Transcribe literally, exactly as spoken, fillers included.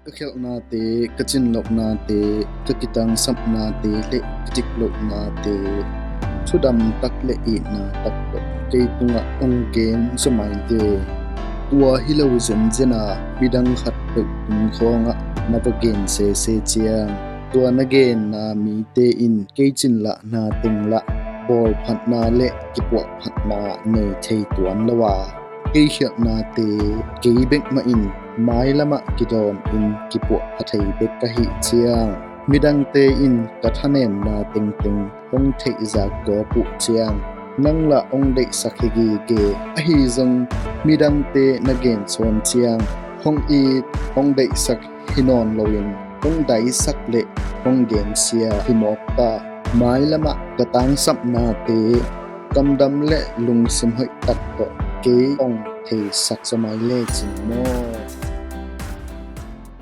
Ka khialhnate, ka cinlohnate, ka kitangsapnate le ka ciklohnate, thudam tak le itna tak tawh kei tungah hong gen zaw mai le. Tua hi lo zenzen a, midang khat peuh tung khawngah na va gen sese ciang, tua na genna mite in kei cinlahna teng lah bawlphatna le kipuahphatna nei thei tuan lo a, kei khialhnate kei bek mah in mailamah kidawm in kipuahpha thei bek ka hih ciang, midangte in ka thanemna tengteng hong theihzak gawp uh ciang, nang lah hong deihsak hi gige. Ahi zong midangte na gensawn ciang, hong it, hong deihsak hi nawn loin hong daisak le hong gensia hi mawk ta. Mailamah ka tangsapnate kamdam le lungsim hoih tak tawh kei hong theisak zaw mai lecin maw?